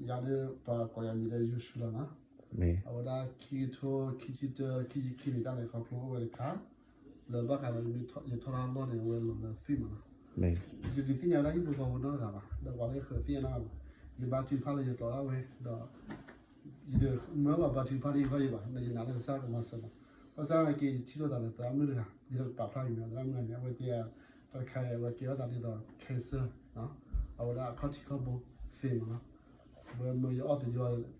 ယၤဒီးပှၤကိးယၤမံၤလၢယိၤၡူလီၤနီၤ. အဝဲဒၣ်ခံကထိခံဆံတၢ ခံဆံခံန့ၣ် တၢ်လဲၤခီဖျိအိၣ်ဝဲတခါ လၢဘၣ်ဃးဒီးယထီဒါလီၢ်န့ၣ် အဝဲလီၤလၢသွံၣ်မးနီၤ. ယတဒုးသ့ၣ်ညါဝဲဒၣ်ဟံၣ်ဖိဃီဖိနီတဂၤဘၣ်, ဒီးပှၤလၢဃၢၤသ့ၣ်ညါနီတဂၤဘၣ်. ယဘါထုကဖၣ်လၢယတီၤဒၣ်ဝဲဒီး ယတမၢဘၣ်ဘါထုကဖၣ်ဒ်အံၤဘၣ်ယဘၣ်, ဒီးယနာ်လၢကစၢ်ကမၤစၢၤဘၣ်. ဘၣ်ဆၣ်သနာ်က့ ယထံၣ်လိာ်သးလၢသရၣ်မုၣ်တဂၤ, ယတပာ်ဖျါအမံၤ သရၣ်မုၣ်တဂၤန့ၣ် အဝဲသ့ၣ်တၢ်တခါအံၤ အဝဲကဲထီၣ်သးဒ်သိး cancer နီၤ, အဝဲဒၣ်အခီၣ်ထံးခီၣ်ဘိသ့မးနီၤ. ဝဲမၢယအီၣ်သယီ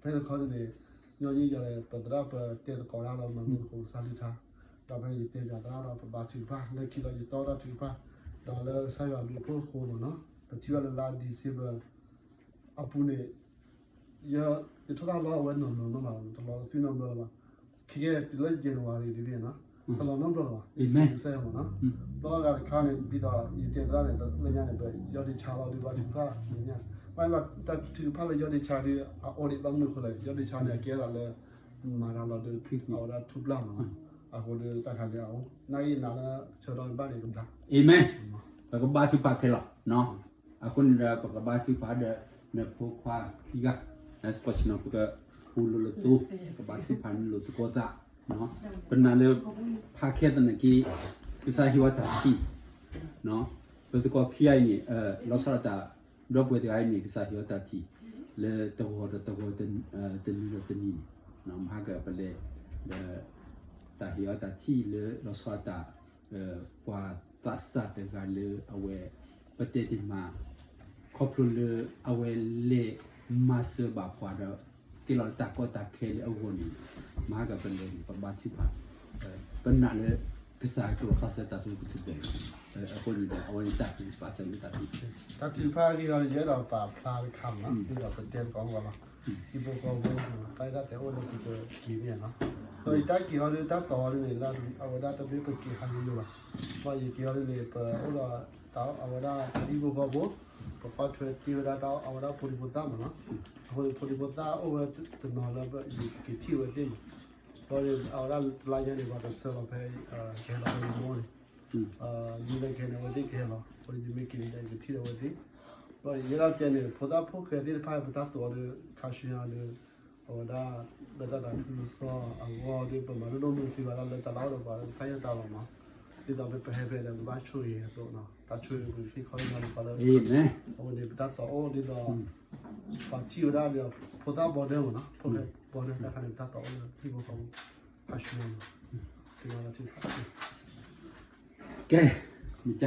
ဖဲတခီန့ၣ် ညီနုၢ်ယၤဒီး ပသရၣ်ပတဲသကိးတၢ်ဒီး မၤလိသကိးကစၢ်ကလုၢ်ကထါ, ဒီးဖဲန့ၣ်ယတဲပၠးသရၣ်ဒီး ပဘါထုကဖၣ် လၢခံဒီးယတီတၢ်ထုကဖၣ်, ဒီးလၢကစၢ်ယွၤအဘျုးအဖှိၣ်အဃိမးနီၤ, ပထံၣ်ဘၣ်လၢလါ December အပူၤန့ၣ် ယထီဒါလီၢ်အဝဲနီၤနီၤနီၤမး တလီၤသွံၣ်နီတဘျီလၢၤဘၣ်. ခဲကဲတုၤလၢ January ဒ်န့ၣ်နီၤ, တလီၤနီတဘျီလၢၤဘၣ်, ယစံးကစၢ်ယွၤမးနီၤ. ဘျီဂၤတခါန့ၣ် ဒ်သိးယတဲသရၣ်န့ၣ် လၢညါန့ၣ် ပယီၢ်ဒ့ဆါလီၤဒုးဘါထုကဖၣ်လၢညါ, ဘၣ်ဘၣ်တၢ်ထုကဖၣ်လၢယီၢ်ဒ့ဆါဒုး အအိၣ်ဒံးဘၣ်မနုၤအဃိလဲၣ်, ယီၢ်ဒ့ဆါန့ၣ် အကဲသးလၢ မၤတၢ်လီၤဒုး အဝဲဒၣ်ထူပျၢ်မးနီၤ. အဃိဒီးတၢ်ခါန့ၣ်အအိၣ် နာ်က့နၤလၢဆၢထီၣ်ဘၣ်န့ၣ်ကဘျါ. Amen. ပကဘါထုကဖၣ်ခဲလၢာ်နီၤ. အဃိန့ၣ်ဒီး ပကဘါထုကဖၣ်ဒီး နဖိခွါခံဂၤ, လၢပှၤစနီၤ ပကဟူလိာ်လၢသိ, ပကဘါထုကဖၣ်နလိာ်သကိးသး, ပနာ်လၢ ဖးခဲသနာ်က့ ကစၢ်ဟ့ၣ်ဝဲတၢ်ထံၣ်, ပသကိးခံဂၤအံၤန့ၣ် လီၤဆီဒၣ်တၢ် ဒီပုၢ်ဝဲၢ်တဂၤအံၤန့ၣ် ကစၢ်ဟ့ၣ်ဝဲတၢ်ထံၣ် လၢတဂီၤဒီးတဂီၤ တနံၤဒီးတနံၤန့ၣ် မဟါကပလဲၤ ဒီး တၢ်ဟ့ၣ်အီၤတၢ်ထံၣ်လၢလီၤဆီဒၣ်တၢ် ပှၤသးစၢ်တဂၤလၢအဝဲ ပတဲတ့ၢ်မး ခီဖျိလၢအဝဲလဲၤမၤစၢၤဘၣ်ပှၤဒီး ကဲလီၤတၢ်ကီတၢ်ခဲလၢအဂီၢ်န့ၣ် မဟါကပလဲၤန့ၣ် ပဘါထုကဖၣ် ပနာ်လၢ ကစၢ်ကလီၤသးစၢၤတၢ်သပှၢ်ကတၢၢ်, အဃိန့ၣ်ဒီး အဝဲန့ၣ်တၢ်သ့ၣ်တဖၣ်စၢၤလၢတၢ်သ့ၣ်တဖၣ် တၢ်ထုကဖၣ်အဂ့ၢ်အီၤန့ၣ် ယအဲၣ်ဒိးပာ်ဖျါတခါမးနီၤ, ဒ်သိးပတဲသကိးအဂီၢ်လီၤ. ဟံၣ်ဖိဃီဖိ တၢ်အဲၣ်တၢ်တဲအိၣ်လၢပကက့ၤမ့ၢ်နီၤ, ဒီးယတၢ်က့ၤအီၤဒ်တၢ်တီၤအီၤဒ်န့ၣ် အဝဲဒၣ်တမ့ၢ်ပက့ၤဟးလၢယိၤဘၣ်, ဘၣ်ယက့ၤအီၤဒ်န့ၣ် ပအိၣ်ဒီး အဝဲဒၣ်တၢ်ဟံၣ်ဖိဃီဖိ ပကွၢ်ထွဲတ့ၢ်ဝဲဒၣ်တၢ်အဝဲဒၣ်ဖိဒံဖိသၣ်မးနီၤ, အဃိန့ၣ် ဖိဒံဖိသၣ်အိၣ်ဝဲတနီၤလၢယကက့ၤထံၣ်ဝဲသ့ၣ်မး, ဒီးအဝဲဒၣ်တလါညါန့ၣ် ပှၤကဆှၢလီၤဖဲ ကဟဲလီၤဖဲယမိၢ်န့ၣ် ယမ့ၢ်ကဟဲန့ၣ် အဝဲသ့ၣ်ကဟဲလီၤ, အဃိန့ၣ် ယမ့ၢ်က့ၤန့ၣ် ယကထံၣ်ဒီးအဝဲသ့ၣ်, ဒီးယဲဒၣ်တဲန့ၣ် ဖိသၣ်ဖိဃဲသ့ၣ်တဖၣ် ပတၢ်တိာ်အီၤဒီး ခါဆူညါဒီး အဝဲဒၣ် လၢတၢ်သးခုကစီၣ်အဂီၢ်ဒီး ပမၤလိၣ်ဒိၣ်မုၢ်သ့ဘၣ်ဒၣ်လၢတၢ်လၢအအိၣ်ဒီးပှၤလၢကစၢ်ယွၤတၢ်လီၤမး, ဒ်သိးပဟဲဖဲဒီး ပဘၣ်ဆိၣ်ဂ့ၤအသိးနီၤ, တၢ်ဆိၣ်ဂ့ၤပူၤဟ့ၣ်ခီဟ့ၣ်နီၤလၢပှၤလၢ အဝဲန့ၣ် ပတၢ်တိာ်အိၣ်ဒ်သိး ပှၤထံၣ်ဝဲဒၣ်ဒီး ဖိသၣ်ဘီဒၢမးနီၤ, ဖိသၣ်ဘီဒၢတၢ်ခါန့ၣ် ပတၢ်တိာ်အိၣ်လၢဟံၣ်ဖိဃီဖိ ခါဆူညါန့ၣ် ကဲ မ့ၢ်က